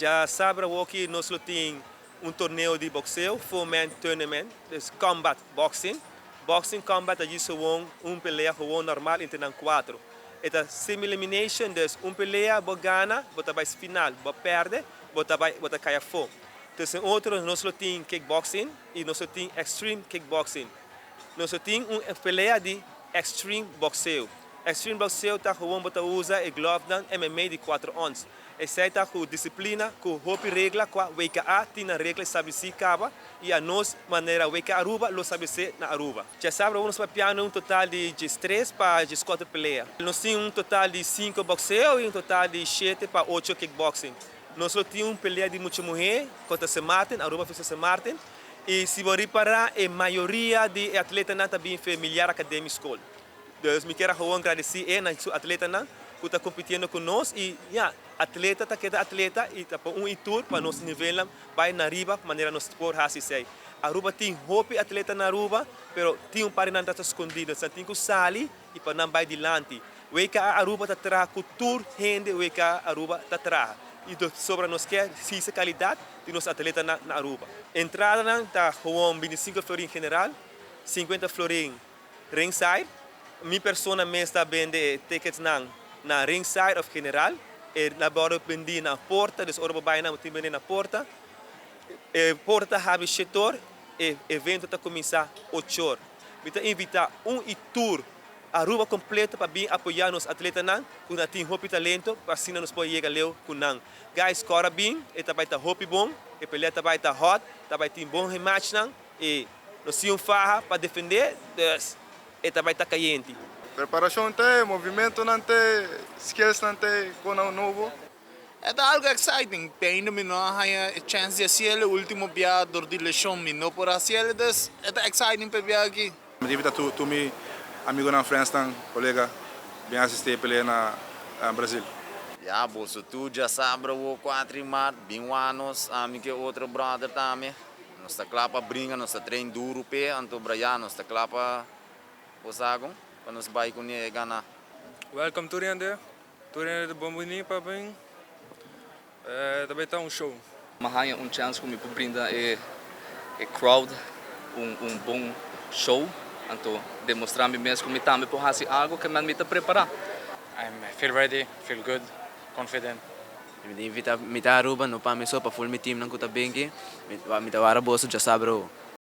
Djasabra awoki nos lo tin un torneo di boxeo, four man tournament, dus combat boxing. Boxing combat ta djis gewoon un pelea gewoon normal entre nan cuatro. E ta semi elimination, dus un pelea bo gana bo ta bay final, bo perde bo ta bay bo ta cay afo. Tussen otro nos lo tin kickboxing y nos lo tin extreme kickboxing. Nos lo tin un pelea di extreme boxeo. Extreme boxeo ta gewoon bo ta usa e glovenan MMA di cuatro ons. Esei ta ku disiplina, ku hopi regla kua WKA tin nan regla establesí kaba i a nos manera WK Aruba lo establesé na Aruba. Djasabra nos papiando un total di 13 pa 14 pelea. Nos tin un total di sinku bokseo i un total di shete pa ocho kickboxing. Nos lo tin un pelea di mucha muhé kontra Sint Maarten, Aruba versus Sint Maarten, i si bo ripará e mayoria di e atletanan ta bin fe Miliar Academie School. Dus mi kier a gewoon gradeci e na su atletanan cu ta compitiendo cu nos y ya, atleta ta keda atleta y ta pa un y tur pa nos nivelnan bay na riba manera nos por haci esey. Aruba tin hopi atleta na Aruba pero tin un par di nan ta scondi, nos nan tin cu sali y pa nan bay dilanti. WKA Aruba ta traha cu tur hende WKA Aruba ta traha y sobra nos kier hisa calidad di nos atletanan na Aruba. Entradanan ta gewoon 25 florin general, 50 florin ringside. Mi persona mes ta bende e ticketsnan na ringside of general. E na borde bendi na porta, dus ora bo bay nan bo tin bende na porta. E porta ta habri 7 or, e evento ta cuminsa 8 or. Mi ta invita un y tur Aruba completo pa bin apoya nos atletanan cu nan tin hopi talento, pa asina nos por yega leu cu nan. Guys, cora bin, e ta bay ta hopi bon, e pelea ta bay ta hot, ta bay tin bon matchnan y nos tin un faha pa defende, dus e ta bay ta cayente. Preparacion te, movimento nan te, skills nan te, con nobo. E ta algo exciting. Ainda mi no a haya chance di haci e ultimo biaha door di lesion mi no por haci, dus e ta exciting pa biaha aki. Mi ta invita tur mi amigonan, friends nan, colega, bin asisti pelea na Brasil. Ja, boso tur djasabra 4 di maart, bin wak nos, ami ku otro brother tambe. Nos ta kla pa bringa, nos ta train duro pe, anto Brian, nos ta kla pa bosago, pa nos bai ku gana. Welcome tur hende, tur hende bon bini pa bin. Tambe ta un show. M'a haya un chance cu mi por brinda e crowd un bon show, anto demostra mi mes cu mi tambe por haci algo cu mi ta prepara. I feel ready, feel good, confident. Mi ta invita mi ta Aruba, no pa mi so, pa full mi team nan cu ta bin aki. Mi ta warda boso djasabra.